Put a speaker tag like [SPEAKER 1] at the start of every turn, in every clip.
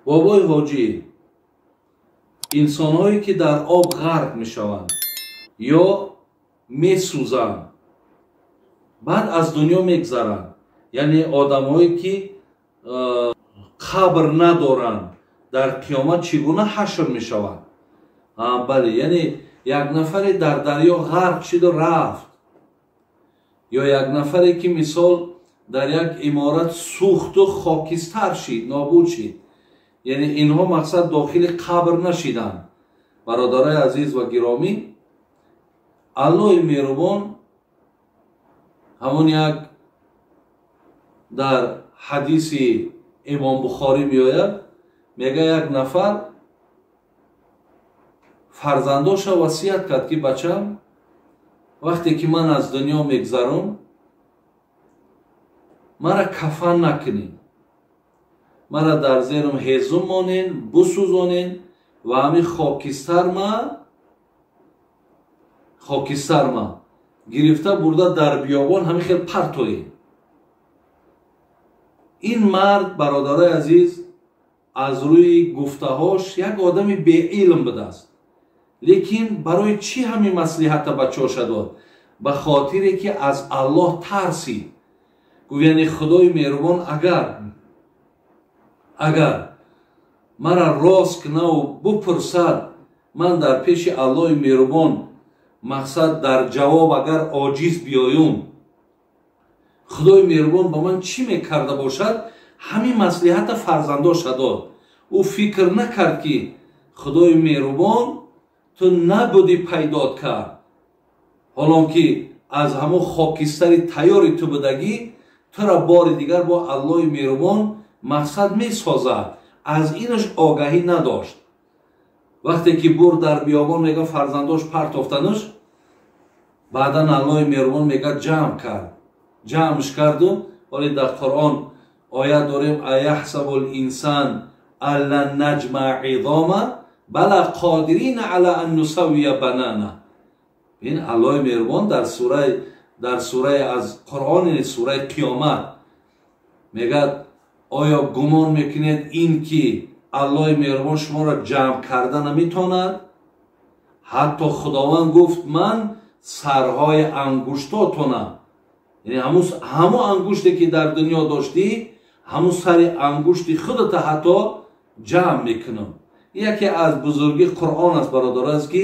[SPEAKER 1] Бобои ҳоҷӣ, инсонҳое ки дар об ғарқ мешаванд ё месӯзанд, баъд аз дунё мегзаранд, яъне одамҳое ки қабр надоранд, дар қиёмат чӣ гуна ҳашр мешаванд? Бале, яъне як нафаре дар дарё ғарқ шиду рафт, ё як нафаре ки мисол дар як иморат сӯхту хокистар шид, нобуд шид, яъне инҳо мақсад дохили қабр нашиданд. Бародарои азиз ва гиромӣ, Аллоҳи меҳрубон ҳамон як дар ҳадиси Имом Бухорӣ меояд, мега як нафар фарзандоша васият кард ки бачам, вақте ки ман аз дунё мегзарам, мара кафан накунед, мара дар зерам ҳезум монен, бисӯзонен ва ҳамин хокистарма гирифта бурда дар биёбон ҳамин хел партоед. Ин мард, бародарои азиз, аз рӯи гуфтаҳош як одами беилм будааст, лекин барои чӣ ҳамин маслиҳата бачаҳоша дод? Ба хотире ки аз Аллоҳ тарсид. Гуфт, яъне Худои меҳрубон агар мара рост кунаву бупурсад, ман дар пеши Аллоҳи меҳрубон мақсад дар ҷавоб агар оҷиз биёюм, Худои меҳрубон ба ман чӣ мекарда бошад? Ҳамин маслиҳата фарзандоша дод. Ӯ фикр накард ки Худои меҳрубон ту набудӣ пайдод кард, ҳолон ки аз ҳамон хокистари тайёри ту будагӣ, тура бори дигар бо Аллоҳи меҳрубон мақсад месозад. Аз инаш огаҳӣ надошт. Вақте ки бур дар биёбон мега фарзандош партофтанаш, баъдан Аллоҳи меҳрубон мега ҷамъ кард, ҷамъш карду. Ҳоле дар Қуръон оят дорем: аяҳсабу линсан ан лан наҷмаа изома бала қодирина ала ан нусаввия банана. Ин Аллоҳи меҳрубон дар сураи аз Қуръон, сураи Қиёмат мегӯяд: оё гумон мекунед ин ки Аллоҳи меҳрубон шуморо ҷамъ карда наметавонад? Ҳатто Худованд гуфт: ман сарҳои ангуштотонам, яъне ҳамон ангуште ки дар дунё доштӣ, ҳамон сари ангушти худата ҳатто ҷамъ мекунам. Яке аз бузургии Қуръон аст, бародар, аст ки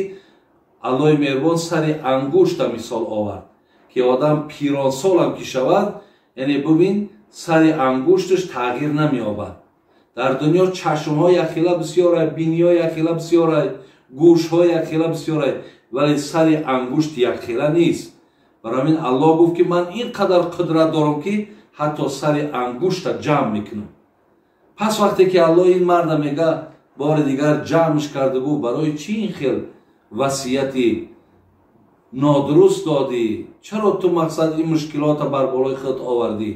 [SPEAKER 1] Аллоҳи меҳрубон сари ангушта мисол овард, ки одам пиронсолам ки шавад, яъне бубин, сари ангушташ тағйир намеёбад. Дар дунё чашмҳо якхела бисёрай, биниҳо якхела бисёрай, гӯшҳо якхела бисёрай, вале сари ангушт якхела нест. Барои ҳамин Аллоҳ гуфт ки ман ин қадар қудрат дорам ки ҳатто сари ангушта ҷамъ мекунам. Пас вақте ки Аллоҳ ин марда мега бори дигар ҷамъш карда, гуфт: барои чӣ ин хел васияти нодуруст додӣ? Чаро ту мақсад ин мушкилота бар болои худ овардӣ?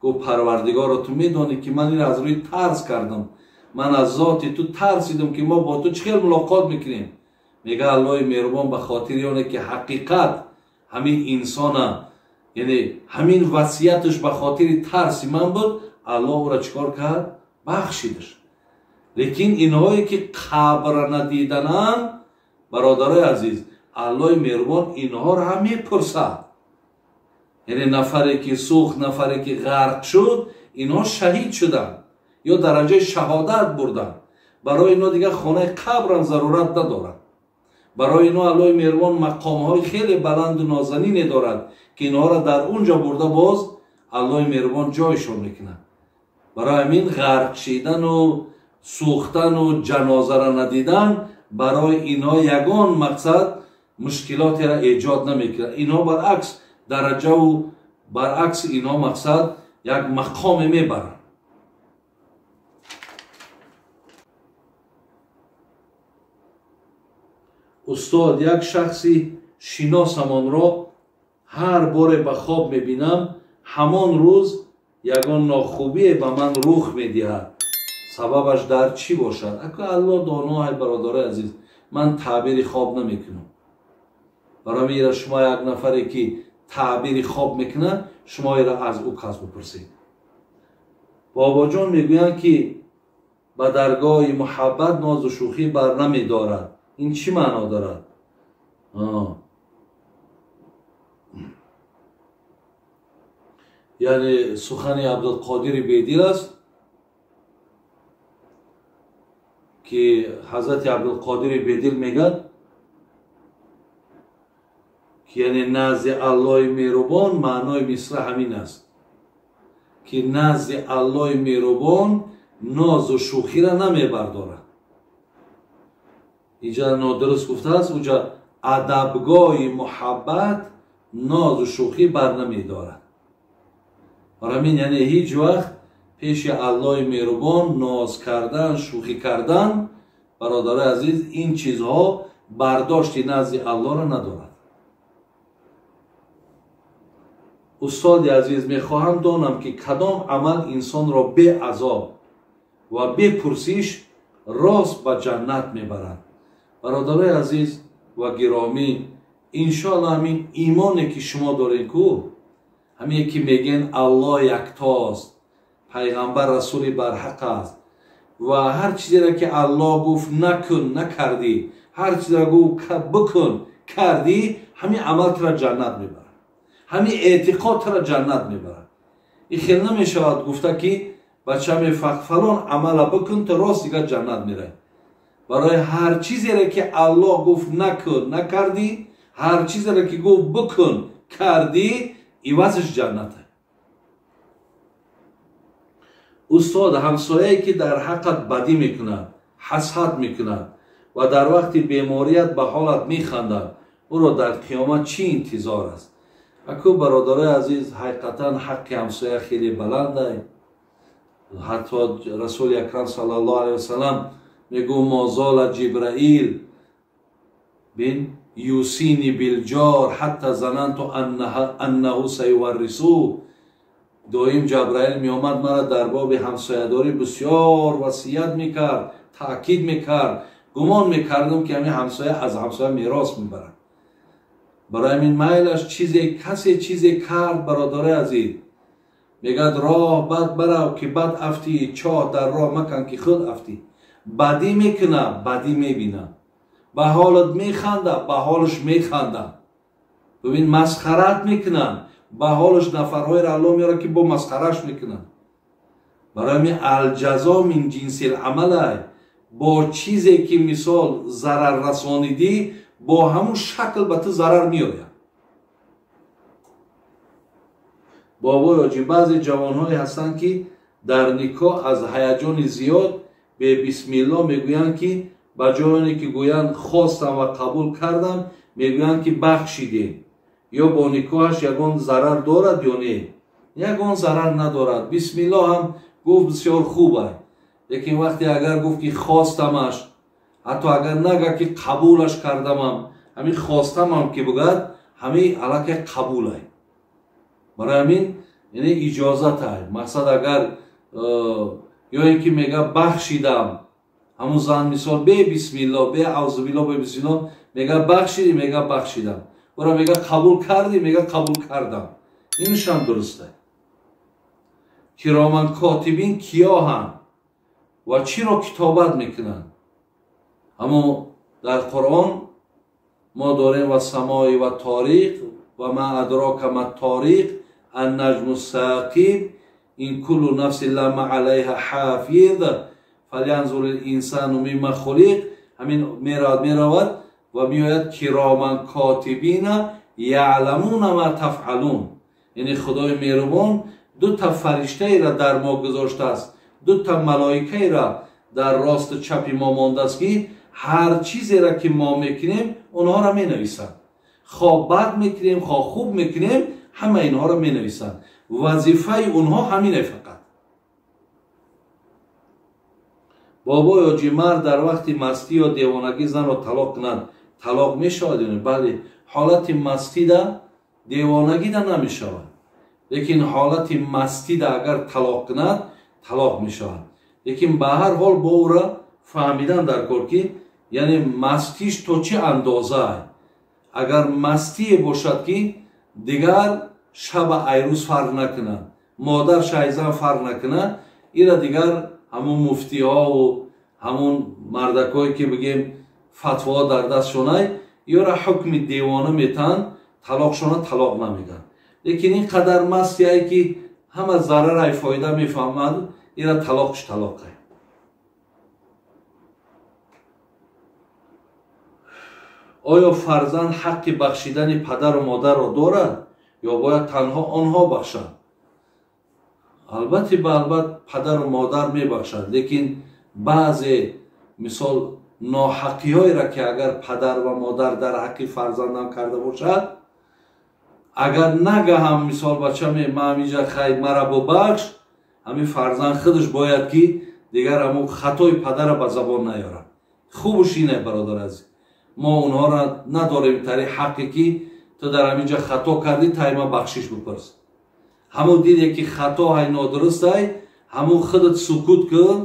[SPEAKER 1] Гуфт: Парвардигоро, ту медонӣ ки ман инро аз рӯи тарс кардам, ман аз зоти ту тарсидам ки мо бо ту чӣ хел мулоқот мекунем. Мега Аллоҳи меҳрубон ба хотири оне ки ҳақиқат ҳамин инсона, яъне ҳамин васияташ ба хотири тарси ман буд, Аллоҳ ӯро чӣ кор кард? Бахшидаш. Лекин инҳое ки қабра надидананд, бародарои азиз, Аллоҳи меҳрубон инҳоро ҳам мепурсад. Яъне нафаре ки сӯхт, нафаре ки ғарқ шуд, инҳо шаҳид шуданд ё дараҷаи шаҳодат бурданд. Барои инҳо дигар хонаи қабрам зарурат надорад. Барои инҳо Аллоҳи меҳрубон мақомҳои хеле баланду нозанине дорад ки инҳоро дар он ҷо бурда боз Аллоҳи меҳрубон ҷойшон мекунад. Барои ҳамин ғарқ шидану сӯхтану ҷанозара надидан барои инҳо ягон мақсад мушкилотеро эҷод намекунад. Инҳо баръакс дараҷаву баръакс инҳо мақсад як мақоме мебаранд. Устод, як шахси шиносамонро ҳар боре ба хоб мебинам, ҳамон рӯз ягон нохубие ба ман рух медиҳад. Сабабаш дар чӣ бошад? Ака Аллоҳ доно, ай бародарои азиз, ман таъбири хоб намекунам. Барои ира шумо як нафаре ки таъбири хоб мекунад, шумо ира аз ӯ кас бипурсед. Бобоҷон мегӯянд ки Ба даргоҳи муҳаббат нозу шӯхӣ бар намедорад. Ин чӣ маъно дорад? Яъне сухани Абдулқодири Бедил аст, ки ҳазрати Абдулқодири Бедил мегӯяд, ки яъне назди Аллоҳи меҳрубон маънои мисра ҳамин аст, ки назди Аллоҳи меҳрубон нозу шӯхиро намебардорад. Инҷа нодуруст гуфтааст, унҷа адабгоҳи муҳаббат нозу шӯхӣ бар намедорад. Барамин яъне ҳеҷ вақт пеши Аллоҳи меҳрубон ноз кардан, шӯхӣ кардан, бародарои азиз, ин чизҳо бардошти назди Аллоҳро надорад. Устоди азиз, мехоҳам донам, ки кадом амал инсонро беазоб ва бепурсиш рост ба ҷаннат мебарад. Бародарои азиз ва гиромӣ, иншоаллоҳ ҳамин имоне ки шумо доред ку, ҳамине ки мегӯянд Аллоҳ яктост, пайғамбар расули барҳақ аст ва ҳар чизеро ки Аллоҳ гуфт накун, накардӣ, ҳар чизеро гуфт бикун, кардӣ, ҳамин амал туро ҷаннат мебарад, ҳамин эътиқод туро ҷаннат мебарад. Ин хел намешавад гуфта ки бача фалон амала бикун, то рост дигар ҷаннат меравӣ. Барои ҳар чизеро ки Аллоҳ гуфт накун, накардӣ, ҳар чизеро ки гуфт бикун, кардӣ, ивазаш ҷаннат. Устод, ҳамсояе ки дар ҳаққат бадӣ мекунад, ҳасад мекунад ва дар вақти беморият ба ҳолат механдад, ӯро дар қиёмат чӣ интизор аст? Аку бародарои азиз, ҳақиқатан ҳаққи ҳамсоя хеле баланд аст. Ҳатто Расули Акрам саллаллоҳу алайҳи васаллам мегӯ мо зола Ҷибраил бин юсини билҷор ҳатта зананту аннаҳу саюваррису. Доим Ҷабраил меомад, мара дар боби ҳамсоядорӣ бисёр васият мекард, таъкид мекард. Гумон мекардам, ки ҳамин ҳамсоя аз ҳамсоя мерос мебарад. Барои ҳамин майлаш чизе касе чизе кард, бародарои азиз, мегӯяд роҳ бад барав, ки бад афтӣ, чоҳ дар роҳ макан, ки худ афтӣ. Бадӣ мекуна, бадӣ мебина, ба ҳолат механда, ба ҳолаш механда. Бибин, масхарат мекунанд, ба ҳолаш нафарҳоеро Аллоҳ меорад, ки бо масхараш мекунанд. Барои ҳамин алҷазо мин ҷинсил амалай, бо чизе ки мисол зарар расонидӣ, бо ҳамун шакл ба ту зарар меояд. Бобои ҳоҷӣ, баъзе ҷавонҳое ҳастанд, ки дар никоҳ аз ҳаяҷони зиёд бе бисмилло мегӯянд, ки ба ҷои оне ки гӯянд хостам ва қабул кардам, мегӯянд ки бахшидем. Ё бо никоҳаш ягон зарар дорад ё не? Ягон зарар надорад. Бисмилло ҳам гуфт бисёр хуб аст, лекин вақте агар гуфт ки хостамаш, ҳатто агар нага ки қабулаш кардамам, ҳамин хостамам ки бугад, ҳамин аллакай қабул аст. Барои ҳамин яъне иҷозат аст. Мақсад агар ё ин ки мега бахшидам, ҳамун зан мисол бе бисмилло, бе аузубилло, бе бисмилло мега бахшидӣ, мега бахшидам. Ӯро мега қабул кардӣ, мега қабул кардам. Иншам дуруст аст. Кироман котибин киёҳанд ва чиро китобат мекунанд? Аммо дар Қуръон мо дорем ва самои ва ториқ ва ма адрока ма ториқ аннаҷму сақиб ин куллу нафсин лама алайҳа ҳафиз фалянзур линсану мимма хулиқ. Ҳамин меравад ва меояд кироман котибина яъламуна ма тафъалун. Яъне Худои меҳрубон ду та фариштаеро дар мо гузоштааст, ду та малоикаеро дар росту чапи мо мондааст, ки ҳар чизеро ки мо мекунем онҳоро менависанд. Хоҳ бад мекунем, хоҳ хуб мекунем, ҳама инҳоро менависанд. Вазифаи онҳо ҳамине фақат. Бобои ҳоҷӣ, мард дар вақти мастӣ ё девонагӣ занро талоқ кунад, талоқ мешавад ё не? Бале, ҳолати мастида девонагида намешавад, лекин ҳолати мастида агар талоқ кунад, талоқ мешавад. Лекин ба ҳар ҳол бо ӯро фаҳмидан дар кор, ки яъне мастиш то чӣ андоза. Агар мастие бошад, ки дигар шаба айрӯз фарқ накунад, модар шайзан фарқ накунад, ира дигар ҳамун муфтиҳову ҳамун мардакое ки бигем фатво дар дастшонай, ёра ҳукми девона метан, талоқшона талоқ намеган. Лекин ин қадар мастияй ки ҳама зарарай фоида мефаҳманд, ира талоқш талоқай. Оё фарзанд ҳаққи бахшидани падару модарро дорад ё бояд танҳо онҳо бахшанд? Албатта, албат падару модар мебахшад, лекин баъзе мисол ноҳаққиҳоеро ки агар падар ва модар дар ҳаққи фарзандам карда бошад, агар нагаҳам мисол бачаме ман ҳаминҷа хай мара бубахш, ҳамин фарзанд худаш бояд ки дигар ҳамун хатои падара ба забон наёрад. Хубуш ине, бародар азиз, мо онҳоро надорем тари ҳаққе ки ту дар ҳаминҷа хато кардӣ, тайма бахшиш бипурс. Ҳамун диде ки хато ҳай нодурустай, ҳамун худат сукут кун,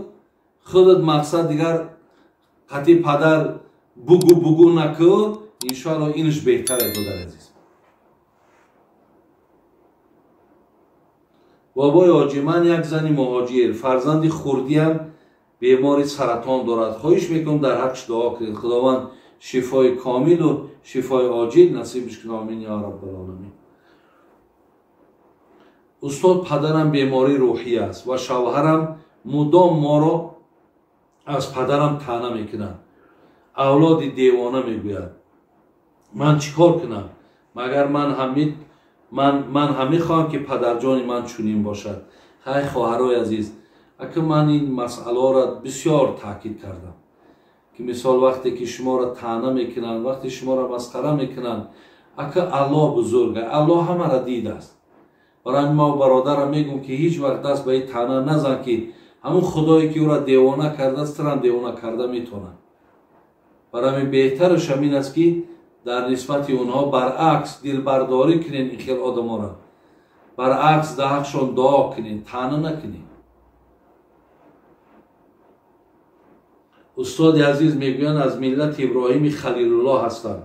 [SPEAKER 1] худат мақсад дигар қати падар бугу бугу накун, иншоалло инш беҳтар е, бародар азиз. Бобои ҳоҷӣ, ман як зани муҳоҷир, фарзанди хурдиам бемори саратон дорад. Хоҳиш мекунам дар ҳаққш дуо кунед. Худованд шифои комилу шифои оҷил насибиш кунад. Амин ё раббал оламин. Устод, падарам бемории рӯҳӣ аст ва шавҳарам мудом моро аз падарам таъна мекунад. Авлоди девона мегӯяд. Ман чӣ кор кунам? Магар ман ҳам мехоҳам ки падарҷони ман чунин бошад. Хай хоҳарои азиз, ака ман ин масъаларо бисёр таъкид кардам ки мисол вақте ки шуморо таъна мекунанд, вақте шуморо масхара мекунанд, ака Аллоҳ бузурга, Аллоҳ ҳамаро дидааст. Барои мо бародарам мегӯм ки ҳеҷ вақт даст ба ин таъна назан ки ҳамун худое ки ӯро девона кардааст, туram девона карда метавонад. Барои беҳтараш ҳамин аст ки дар нисбати онҳо баръакс дилбардорӣ кунед ин хел одаморо, баръакс дар ҳақшон дуо кунед, таъна накунед. Устоди азиз, мегӯянд аз миллати Иброҳими Халилуллоҳ ҳастанд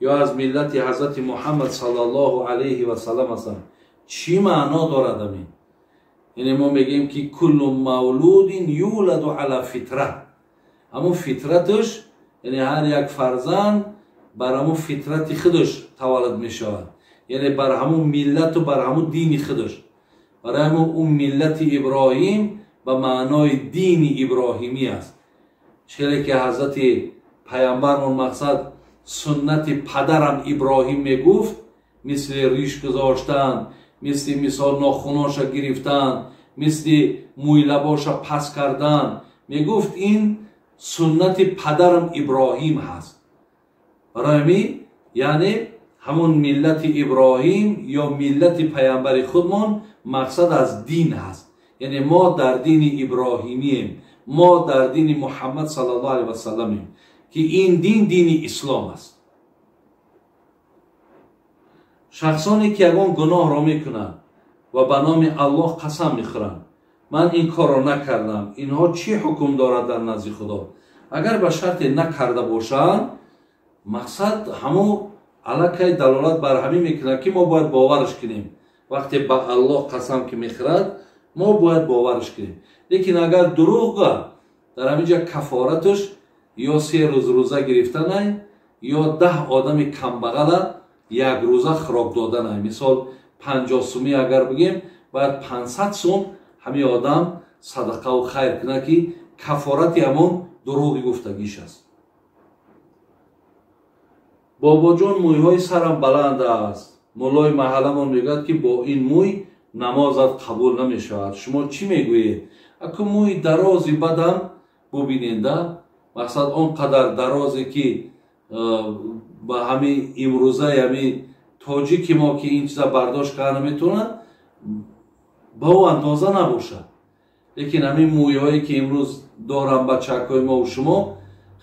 [SPEAKER 1] ё аз миллати ҳазрати Муҳаммад саллаллоҳу алайҳи васаллам ҳастанд. Чӣ маъно дорад амин? Яъне мо мегӯем ки куллу мавлудин юладу ала фитра. Ҳамун фитраташ, яъне ҳар як фарзанд бар ҳамун фитрати худаш таваллуд мешавад, яъне бар ҳамун миллату бар ҳамун дини худаш. Барои ҳамун он миллати Иброҳим ба маънои дини иброҳимӣ аст. Чизе ки ҳазрати паямбармон мақсад суннати падарам Иброҳим мегуфт, мисли риш гузоштан, мисли мисол нохуноша гирифтан, мисли мӯйлабоша пас кардан, мегуфт ин суннати падарам Иброҳим ҳаст. Барои ҳамин яъне ҳамун миллати Иброҳим ё миллати паямбари худмон мақсад аз дин ҳаст. Яъне мо дар дини иброҳимием, мо дар дини Муҳаммад саллаллоҳу алайҳи васалламем ки ин дин дини ислом аст. Шахсоне ки ягон гуноҳро мекунанд ва ба номи Аллоҳ қасам мехӯранд, ман ин корро накардам, инҳо чӣ ҳукм дорад дар назди Худо? Агар ба шарте накарда бошанд, мақсад ҳамун аллакай далолат бар ҳамин мекунад ки мо бояд боварш кунем. Вақте ба Аллоҳ қасам ки мехӯрад, мо бояд боварш кунем. Лекин агар дурӯғ гӯяд, дар ҳамин ҷа кафораташ ё 3 рӯз рӯза гирифтанай, ё 10 одами камбағала як рӯза хӯрок доданай. Мисол 50 сумӣ агар бигем, бояд 500 сум ҳамин одам садақаву хайр кунад ки кафорати ҳамон дурӯғи гуфтагиш аст. Бобоҷон, мӯйҳои сарам баланд аст. Муллои маҳалламон мегӯяд ки бо ин мӯй намозат қабул намешавад. Шумо чӣ мегӯед? Аку мӯи дарози бадам бубиненда, мақсад он қадар дарозе ки ба ҳамин имрӯзаи ҳамин тоҷики мо ки ин чиза бардошт карда наметавонад, ба ӯ андоза набошад. Лекин ҳамин мӯйҳое ки имрӯз дорам бачакҳои мову шумо,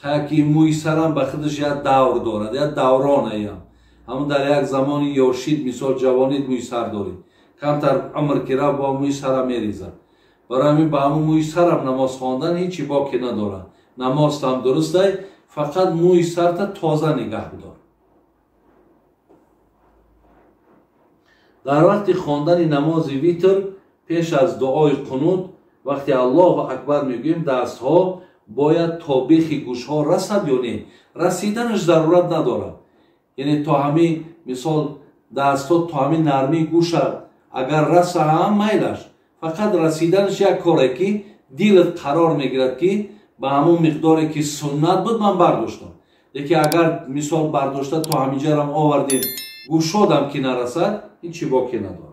[SPEAKER 1] хая ки мӯи сарам ба худаш як давр дорад, як давронаям. Ҳамун дар як замони ёшид, мисол ҷавонид мӯи сар дорид, камтар умр ки рафт бо мӯи сарам мерезад. Барои ҳамин ба ҳамун мӯи сарам намоз хондан ҳечи боке надорад. Намозтам дурустай, фақат мӯи сарта тоза нигаҳ бидор. Дар вақти хондани намози витр пеш аз дуои қунут Вақте Аллоҳу акбар мегӯем, дастҳо бояд то бехи гӯшҳо расад ё не? Расиданаш зарурат надорад, яъне то ҳами, мисол, дастҳо то ҳами нармии гӯша агар раса ҳам майлаш. Фақат расиданаш як коре, ки дилат қарор мегирад, ки ба ҳамон миқдоре, ки суннат буд, ман бардоштам. Лекин агар, мисол, бардошта то ҳамиҷарам овардем, гӯшодам ки нарасад, ин чӣ боке надорад.